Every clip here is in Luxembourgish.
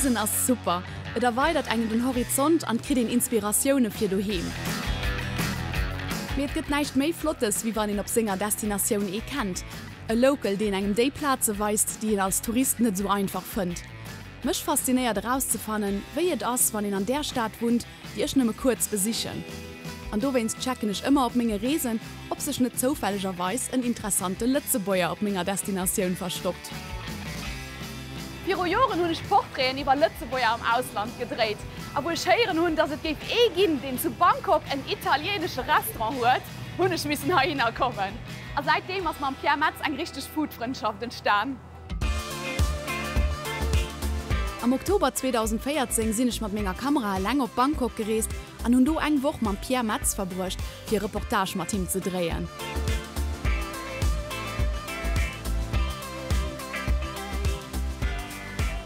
Reesen ass super, et erweidert engem den Horizont an kritt een Inspiratioune fir doheem. Mee et gëtt näischt méi Flottes, wéi wann een op senger Destinatioun ee kennt, e Local, deen engem déi Plaze weist, déi een als Tourist net esou einfach fënnt. Mech faszinéiert erauszefannen, wéi et ass, wann een an där Stad wunnt, déi ech nëmme kuerz besichen. An dowéinst checken ech ëmmer op menge Reesen, ob sech net zoufällegerweis en interessante Lëtzebuerger op menger Destinatioun verstoppt. Viru Joren hunn ech Portraiten iwwer Lëtzebuerger am Ausland gedréit. A wou ech héieren hunn, dass et géif ee ginn, deen zu Bangkok en italieenesche Restaurant huet, hunn ech missen heihinner kommen. A säitdeem ass mam Pierre Metz eng richteg Food-Frëndschaft entstan. Am Oktober 2014 sinn ech mat menger Kamera eleng op Bangkok gereest an hunn do eng Woch mam Pierre Metz verbruecht, fir e Reportage mat him ze dréien.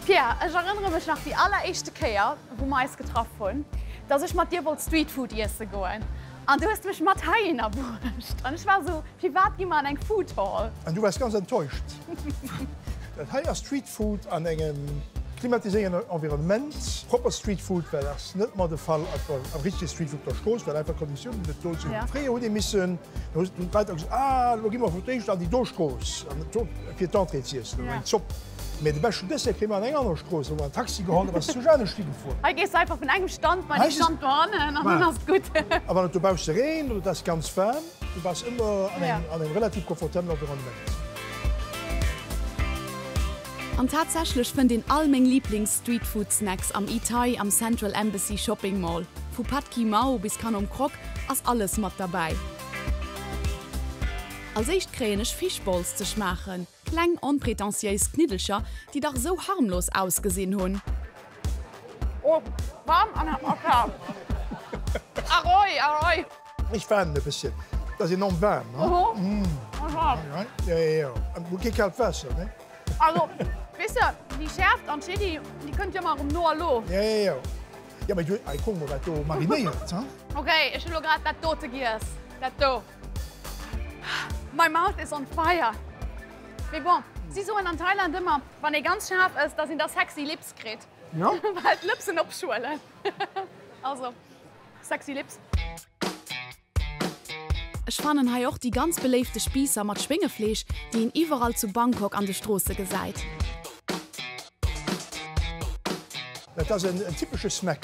Pierre, ech erënnere mech nach déi alleréischte Kéier, wou mer eis getraff hunn, dass ech mat dir wollt Streetfood iesse goen an du hues mech mat heihinner bruecht an ech war esou, Firwat gi mer an eng Food Hall? An du waars ganz enttäuscht. Dat hei ass Street Food an engem klimatiséierten Environnement. Propper Street Food, well ass net ëmmer de Fall am richtege Street Food op der Strooss, well einfach d'Konditiounen net do sinn. Fréier huet ee missen, da hunn d'Leit da gesot, ah elo gi mer fir d'éischt an déi do Strooss an do fir d'Entrée z'iessen oder eng Zopp. Mee de beschten Dessert kréie mer an eng aner Strooss. Da hu mer en Taxi geholl, da bass de zu Janesch higefuer. Hei gees de einfach vun engem Stand bei dee Stand dohannen an dann ass et gutt. A wann et dobausse reent oder et ass ganz waarm, Du bass ëmmer an engem relativ komfortabelen Environnement. An tatsächlech fënnt een all meng Lieblings-Streetfood-Snacks am Eathai am Central Embassy Shopping Mall. Vu Pad Kee Mao bis Khanom Krok ass alles mat derbäi. Als éischt kréien ech Fishballs ze schmaachen, kleng onpretentiéis Kniddelcher, déi dach esou harmlos ausgesinn hunn. Oh, waarm an schaarf. Aroi, aroi. Ech waarden e bësschen. Et ass enorm waarm, ne? Jo, jo, jo. An hu kee kaalt Waasser, ne? Also, weess de, déi Schäerft an Chili, déi kënnt jo ëmmer erëm no a lo. Jo, jo, jo. Jo, mee du, ei, kuck mol, wat do marinéiert, ha? Ok, ech hu lo grad dat dote giess. Dat do. My mouth is on fire. Mee bon, si soen an Thailand ëmmer, wann ee ganz schaarf ësst, dass een da sexy lips kritt. Jo. Well d'Lëpsen opschwëllen. Also, sexy lips. Ech fannen hei och déi ganz beléifte Spiisser mat Schwéngefleesch, déi een iwwerall zu Bangkok an de Stroosse gesäit. Dat ass en typesche Snack,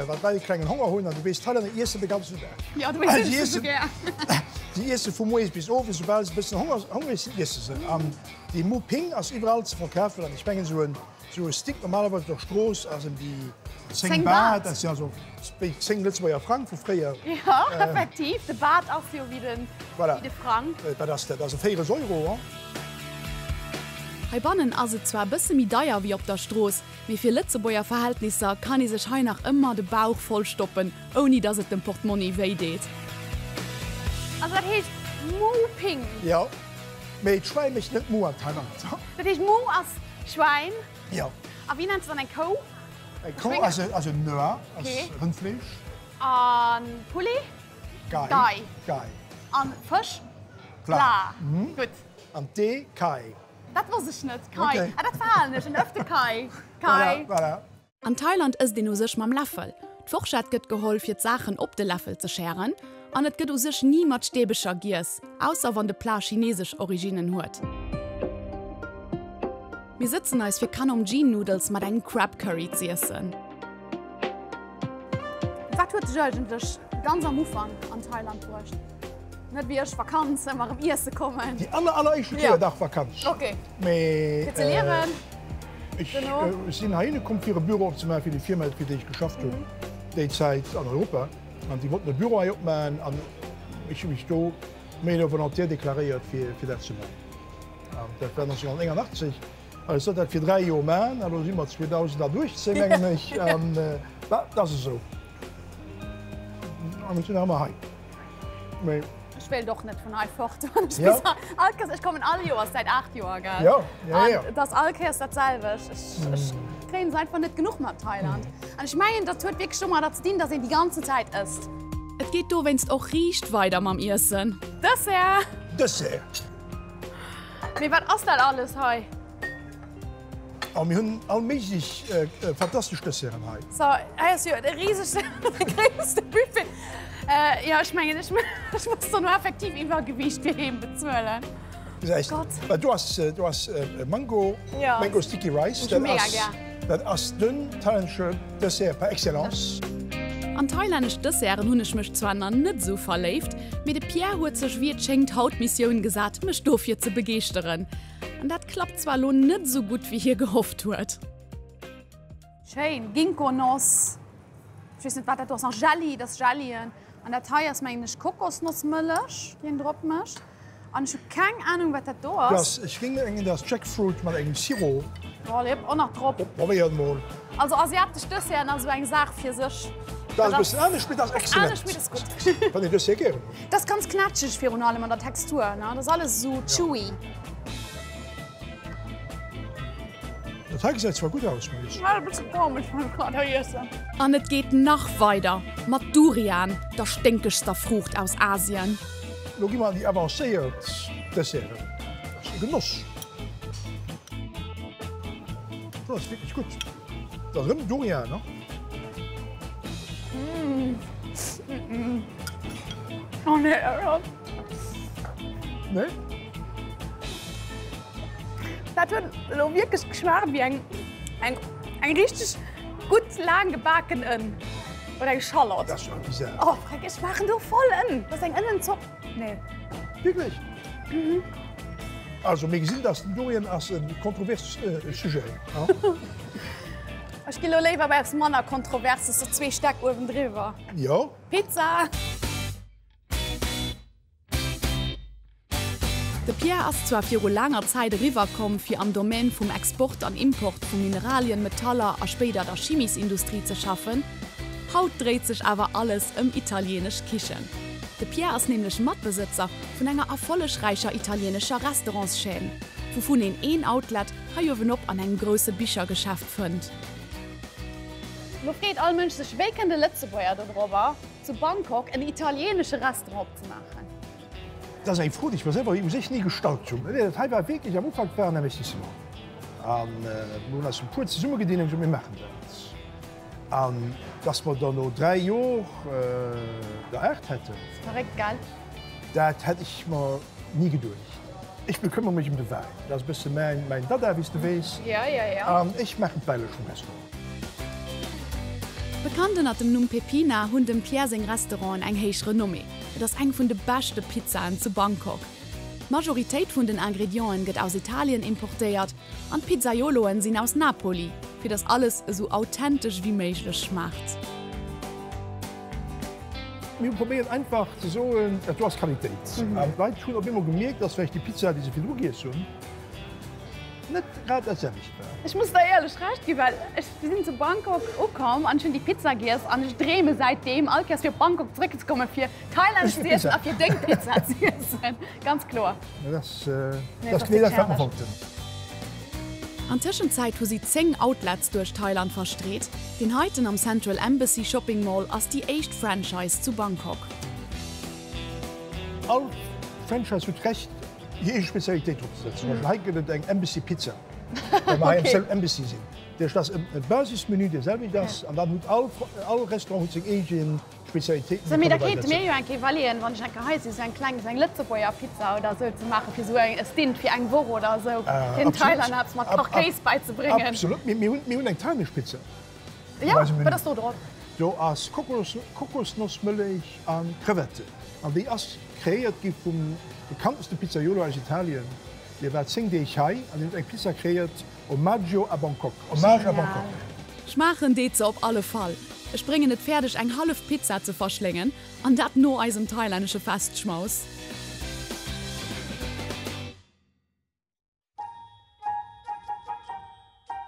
wann d'Leit e klengen Honger hunn. An du weess, d'Thailänner iessen de ganzen Dag. Jo, du weess, ech iessen esou gär. Si iesse vu moies bis owes, soubal se e bëssen hongreg sinn, iesse se. An dee Moo Ping ass iwwerall ze verkafen. An ech mengen, esou en Sou e Stick normalerweis op der Strooss ass em déi 10 Baht, dat sinn also wéi 10 Lëtzebuerger Frang vu fréier. Jo, effektiv, de Baht ass jo wéi de Frang. Wat ass dat? Dat ass e véieres Euro, hein? Heibannen ass et zwar e bësse méi deier wéi op der Strooss, mee fir Lëtzebuerger Verhältnisser kann ee sech hei nach ëmmer de Bauch voll stoppen, ouni dass et dem Portmonni wéi deet. Also dat heescht Mu Ping? Jo, mee d'Schwäi mécht net Mu an Thailand. Dat heescht Mu ass Schwäin? Jo. A wéi nenns de dann eng Kou? Eng Kou ass en Nöa, ass Rëndfleesch. A Poulet? Gai. Gai. A Fësch? Pla. Gutt. An d'Ee? Kai. Dat wosst ech net. Kai. Ah, dat verhalen ech. En ëfte Kai. Kai. Voilà, voilà. An Thailand ësst een u sech mam Läffel. D'Forschett gëtt geholl fir d'Saachen op de Läffel ze schären an et gëtt u sech ni mat Stäbecher giess, ausser wann de Plat chinesesch Originnen huet. Mir sëtzen eis fir Khanom Jeen Noodles mat engem Crab Curry z'iessen. Wat huet dech eigentlech ganz am Ufank an Thailand bruecht? Net wéi ech, Vakanz, ëmmer erëm iesse kommen. Déi aller alleréischte Kéier, dach Vakanz. Ok. Mee. Fir ze liewen. Ech sinn heihinne komm fir e Büro opzemaachen fir déi Firma fir déi ech geschafft hunn déi Zäit an Europa. An déi wollten e Büro hei opmaachen an ech hu mech do méi oder volontaire deklaréiert fir fir dat ze maachen. An dat war 1989. An ech sollt dat fir 3 Joer maachen an elo si mer 2018 mengen ech an bah, et ass esou. An ech sinn nach ëmmer hei. Mee. Ech wéilt och net vun hei fort. Ja. All Kéiers, ech kommen all Joers, säit 8 Joer, gell? Ja, ja, ja. An et ass all Kéiers dat selwecht. Ech, ech kréien es einfach net genuch mat Thailand. An ech mengen, dat huet wierklech domadder ze dinn, dass een déi ganzen Zäit ësst. Et geet dowéinst och riicht weider mam Iessen. Dessert! Dessert! Mee wat ass dat alles hei? A mir hunn all méiglech fantastesch Desserten hei. So, hei ass jo de risegen, de gréisste Buffet. Jo, ech mengen, ech muss dono effektiv Iwwergewiicht fir heem bezuelen. Gesäis de, do ass, do ass Mango, Mango Sticky Rice. Dat ass, dat ass den thailännesche Dessert par excellence. An thailännesch Desserten hunn ech mech zwar nach net esou verléift, mee de Pierre huet sech wéi et schéngt haut d'Missioun gesat, mech dofir ze begeeschteren. An dat klappt zwar elo net esou gutt wéi hie gehofft huet. Schéin, Ginkgonoss, ech weess net wat dat do ass, nach Jelli, dat ass Jellien an dat hei ass mengen ech Kokosnossmëllech déi een drop mécht an ech hu keng Ahnung wat dat do ass. Ech géing mengen dat ass Jackfruit mat engem Sirop. Oh jep, och nach drop. Probéier et mol. Also asiatesch Desserten ass esou eng Saach fir sech. Dat ass e bëssen anescht, mee dat ass excellent. Anescht, mee dat ass gutt. Wann een Dessert gären huet. Dat ass ganz knätscheg virun allem an der Textur, ne? Dat ass alles esou chewy. Dat hei gesäit zwar gutt aus, mee ech. E bësse komesch wann ech grad hei iessen. An et geet nach weider mat Durian, der sténkegster Fruucht aus Asien. Lo gi mer an déi avancéiert Desserten. Dat ass e Genoss. Dat ass wierklech gutt. Dat ass erëm Durian, ne? Oh nee, dat ass. Nee? Dat huet elo wierklech geschmaacht wéi eng, eng, eng richteg gutt laang gebaken Ënn. Oder eng Schallott. Dat ass jo bizar. Oh, Freck, ech maachen do voll Ënn. Dat ass eng Ënnenzopp. Nee. Wierklech? Mhm. Also, mir gesinn, dass den Dorian ass e kontrovers Sujet. Ech gi lo léiwer bei eppes manner Kontroverses, sou zwee Stäck uewendriwwer. Jo. Pizza! De Pierre ass zwar viru laanger Zäit eriwwer komm, fir am Domaine vum Export an Import vu Mineralien, Metaller a spéider der Chimiesindustrie ze schaffen. Haut dréit sech awer alles ëm italienesch Kichen. De Pierre ass nämlech Matbesëtzer vun enger erfollegräicher italienescher Restaurantschaîne, wouvun een een Outlet hei uewenop an engem grousse Bichergeschäft fënnt. Lo freet all Mënsch sech, wéi kënnt e Lëtzebuerger dodrobber, zu Bangkok en italienesche Restaurant opzemaachen? Dat ass eng Fro, déi ech mer selwer u sech ni gestallt hunn. Dat hei war wierklech am Ufank war en Investissement. A mir hunn eis e puer zesummegedinn an gesot, mir maachen dat. An dass mer der no 3 Jor der 8 hätten. Verréckt, gell? Dat hätt ech mer ni geduecht. Ech bekëmmere mech ëm de Wäin. Dat ass e bësse mäin Dada, wéi s de weess. An ech maachen d'Bäilesch vum Restaurant. Bekannt ënnert dem Numm Peppina hunn dem Pierre seng Restauranten eng héich Renommée. Et ass eng vun de beschte Pizzaen zu Bangkok. D'Majoritéit vun den Ingredienten gëtt aus Italien importéiert an d'Pizzaioloen sinn aus Napoli, fir dass alles esou authentesch ewéi méiglech schmaacht. Mir hu probéiert einfach ze soen, dat do ass Qualitéit. An d'Leit hunn op eemol gemierkt, dass vläicht déi Pizza, déi se virdru giess hunn, Net grad dat selwecht war. Ech muss der éierlech Recht ginn, well ech sinn zu Bangkok ukomm an ech hunn déi Pizza giess an ech dreeme säitdeem all Kéiers fir op Bangkok zeréckzekommen fir thailännesch ze iessen a fir deng Pizza ze iessen. Ganz kloer. Dat ass genee dat wat mer wollten. An Tëschenzäit hu si 10 Outlets duerch Thailand verstreet. Deen heiten am Central Embassy Shopping Mall ass déi éischt Franchise zu Bangkok. All Franchise huet d'Recht hir eege Spezialitéit drop ze setzen. Zum Beispill hei gëtt et eng Embassy Pizza, well mer hei am Cell Embassy sinn. Dat heescht, dat ass e Basismenü, dee selwecht ass, an dann huet all, all Restaurant huet seng eege Spezialitéiten, déi Mee da kéinte mir jo eng Kéier iwwerleeën, wann ech eng Kéier hei sinn, esou eng kleng, esou eng Lëtzebuerger Pizza oder esou ze maachen, fir esou e Stint fir eng Woch oder esou, fir den Thailänner eppes mat Kachkéis bäizebréngen. Absolut. Mir hunn, mir hunn eng thailännesch Pizza. Jo, wat ass do drop? Do ass Kokos, Kokosnossmëllech a Crevetten. An déi ass kreéiert gi vum bekannteste Pizzaiolo aus Italien. Dee war 10 Deeg hei an deen huet eng Pizza kreéiert, Omaggio a Bangkok, Hommage à Bangkok. Schmaachen deet se op alle Fall. Ech bréngen et fäerdeg eng hallef Pizza ze verschléngen, an dat no eisem thailännesche Festschmaus.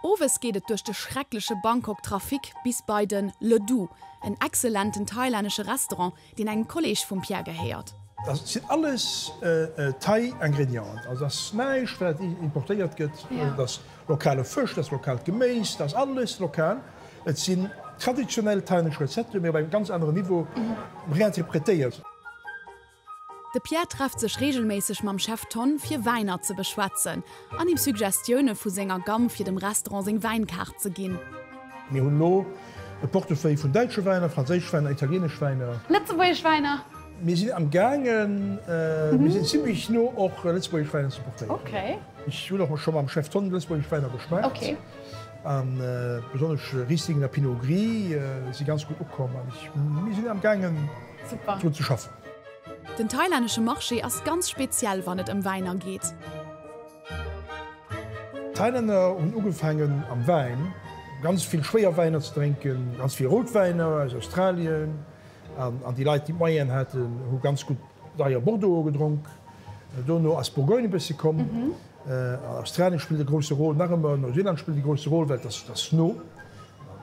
Owes geet et duerch de schreckleche Bangkok Trafic bis bei den Le Du, en excellenten thailännesche Restaurant, deen engem Kolleg vum Pierre gehéiert. Dat sinn alles Thai Ingredienten, also dat ass näischt wat importéiert gëtt, dat ass lokale Fësch, dat ass lokaalt Geméis, dat ass alles lokal. Et sinn traditionell thailännesch Recetten, mee op engem ganz aneren Niveau réinterpretéiert. De Pierre trefft sech reegelméisseg mam Chef Ton fir Wäiner ze beschwätzen an him Suggestioune vu senger Gamm fir dem Restaurant seng Wäinkaart ze ginn. Mir hunn elo e Portefeuille vun däitsche Wäiner, franséisch Wäiner, italienesch Wäiner. Lëtzebuergesch Wäiner. Mir sinn am gaangen, mir sinn zimlech no och lëtzebuergesch Wäiner ze importéieren. Ech hunn och scho mam Chef Ton lëtzebuergesch Wäiner geschmaacht an besonnesch Riesling a Pinot Gris si ganz gutt ukomm an ech, mir sinn am gaangen drun ze schaffen. Den thailännesche Marché ass ganz speziell wann et ëm Wäiner geet. D'Thailänner hunn ugefaangen am Wäin ganz vill schwéier Wäiner ze drénken, ganz vill Routwäiner aus Australien an déi Leit déi d'Moyenen haten hu ganz gutt deier Bordeauxe gedronk. Dono ass Bourgogne e bësse komm. Australien spillt e grousse Rôle nach ëmmer, Neuseeland spillt e grousse Rôle, well et ass no,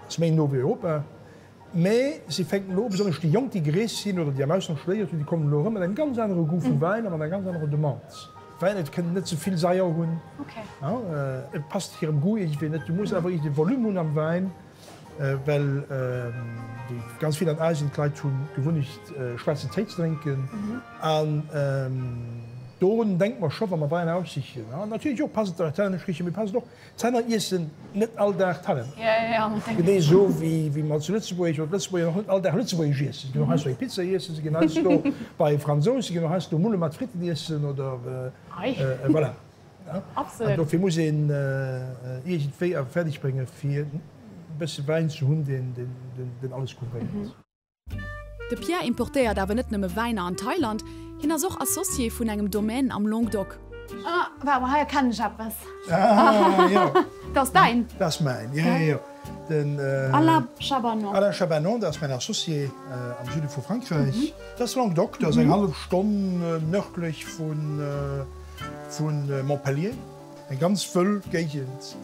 ass méi no wéi Europa. Mä si fänken elo u, besonnesch déi Jonk, déi gereest sinn oder déi am Ausland studéiert hunn, déi kommen elo erëm mat engem ganz anere Goût vum Wäin a mat enger ganz anerer Demande. Wäin, et kënnt net ze vill Saier hunn, et passt hirem Goût iergendwéi net. Du muss awer iergendee Volume hunn am Wäin, well déi ganz vill an Asien, d'Leit hunn d'Gewunnecht, schwaarzen Téi ze drénken. An dorun denke mer scho, wa mer Wäin aussichen. An natierlech och passt et der thailännesch Kichen, mee passt och D'Tänner iessen net all Dag Tannenn. Genee esou wéi mer zu Lëtzebuerg oder d'Lëtzebuerger och net all Dag Lëtzebuergesch iessen. Se ginn och heiansdo eng Pizza iessen, se ginn heiansdo bei Fransous, se ginn och heiansdo Mulle mat Fritten iessen oder voilà. An dofir muss een iergendwéi awer fäerdeg bréngen, fir e bësse Wäin ze hunn, deen alles couvréiert. De Pierre importéiert awer net nëmme Wäiner an Thailand, hien ass och Associé vun engem Domaine am Languedoc. Ah, wow, hei erkennen ech eppes. Ah, jo. Dat ass däin? Dat ass mäin, jo, jo, jo. Den Alain Chabanon. Alain Chabanon, dat ass mäin Associé am Süde vu Frankräich. Dat ass Languedoc, dat ass eng hallef Stonn nördlech vu Montpellier. Eng ganz wëll Géigend,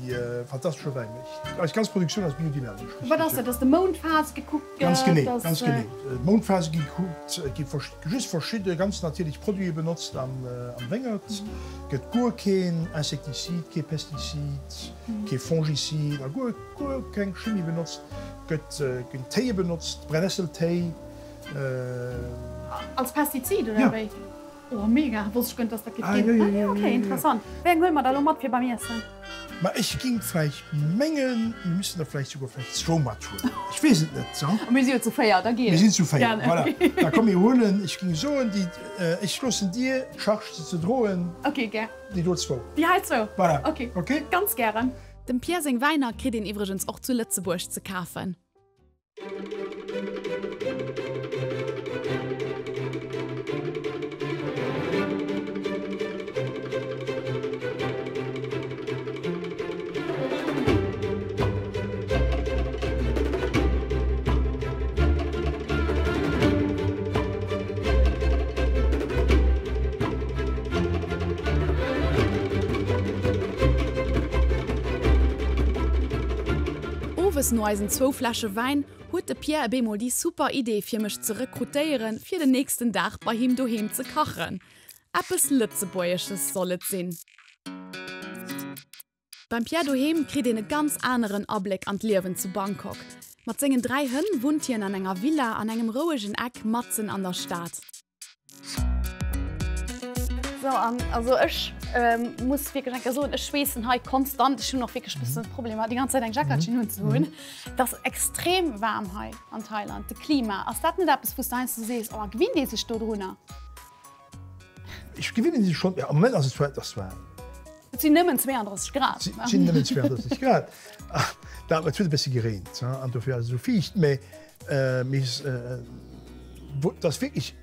déi fantastesche Wäin mécht. Eis ganz Produktioun ass biodynamesch. Wat ass dat, dass de Moundphase gekuckt gëtt? Ganz genee, ganz genee. D'Moundphase gi gekuckt, et gi just verschidde ganz natierlech Produite benotzt am Wéngert. Et gëtt guer keen Insektizid, kee Pestizid, kee Fongicide a guer, guer keng Chimie benotzt. Et gëtt, ginn Téie benotzt, Brennesseltéi. Als Pestizid oder wéi? Oh mega, wosst ech guer net dass dat giff ginn. Ah ok, interessant. Wéi eng huele mer da lo mat fir beim Iessen? Ma ech ging vläicht mengen, mir müssen der vläicht souguer vläicht zwou mathuelen. Ech weess et net. A mir si jo zu 4, da geet et. Mir sinn zu 4, voilà. Da komm mir huelen, ech ging soen, déi, ech loossen dir d'Charge se ze droen. Ok, gär. Déi do zwou. Déi hei zwou? Voilà. Ok. Ok? Ganz gären. Dem Pierre seng Wäiner kritt een iwwregens och zu Lëtzebuerg ze kafen. Owes no eisen zwou Fläsche Wäin huet de Pierre e bemol déi super Idee fir mech ze rekrutéieren fir den nächsten Dag bei him doheem ze kachen. Eppes Lëtzebuergesches soll et sinn. Beim Pierre doheem kritt een e ganz aneren Abléck an d'Liewen zu Bangkok. Mat sengen 3 Hënn wunnt hien an enger Villa an engem rouegen Eck matzen an der Stad. So, an also ech ähm, muss wierklech eng Kéier soen, ech schweessen hei konstant. Ech hunn och wierklech bëssen Problemer, déi ganz Zäit eng Jackertchen unzehunn. Et ass extrem waarm hei an Thailand, de Klima. Ass dat net eppes, wou s de heiansdo sees, oh, gewinnt ee sech dodrunner? Ech gewinnen sech schonn, am Moment ass et zwar, et ass waarm. Et sinn nëmmen 32 Grad. Et sinn nëmmen 32 Grad. Dat, et huet e bësse gereent, an dofir ass et esou fiicht, mä et ass wierklech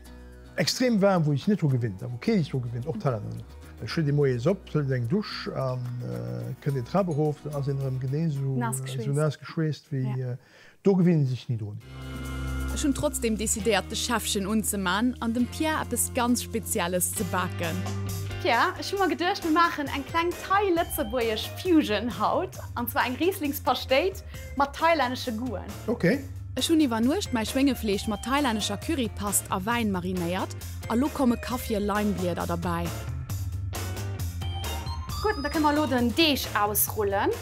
extrem waarm, wou ech net dru gewinnt a wou kee sech dru gewinnt, och d'Thailänner net. Et steet ee moies op, hëlt eng Dusch a kënnt een d'Trap erof, dann ass een erëm genee esou naass geschweesst wéi Do gewinnen se sech ni drun. Ech hunn trotzdem decidéiert de Schäffchen unzeman an dem Pierre eppes ganz Spezielles ze baken. Pierre, ech hu mer geduecht mir maachen eng kleng Thai-Lëtzebuergesch Fusion haut, an zwar eng Rieslingspaschtéit mat thailännesche Goûten. Ok. Ech hunn iwwer Nuecht mäi Schwéngefleesch mat thailännescher Currypast a Wäin marinéiert a lo komme Kaffir-Lime-Blieder derbäi. Gutt, da kënne mer elo den Deeg ausrullen.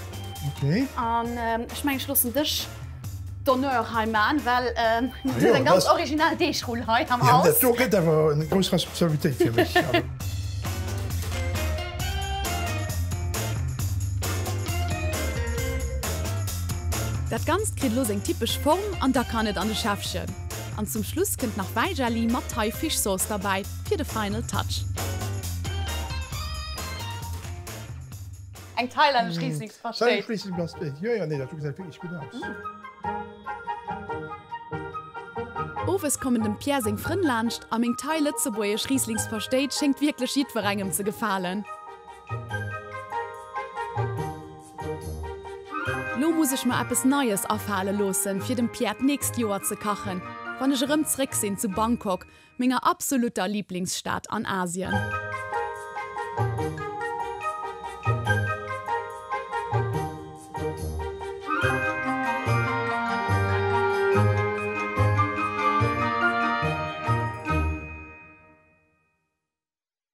Okay. An ech mengen, ech loossen dech. d'Honneur hei man, well du hues eng ganz originell Deegrull hei am Haus. Jo, dat do gëtt awer eng grouss Responsabilitéit fir mech. Dat Ganzt kritt elo seng typesch Form an da kann et an de Schäffchen. An zum Schluss kënnt nach Wäijelli mat Thai Fish Sauce derbäi fir de final Touch. Eng thailännesch Rieslingspaschtéit. Thailännesch Rieslingspaschtéit, jo jo, nee dat gesäit wierklech gutt aus. Owes kommen dem Pierre seng Frënn laanscht a meng thai-lëtzebuergesch Rieslingspaschtéit schéngt wierklech jiddwerengem ze gefalen. Lo muss ech mer eppes Neies afale loossen, fir dem Pierre d'nächst Joer ze kachen, wann ech erëm zréck sinn zu Bangkok, menger absolutter Liblingsstad an Asien.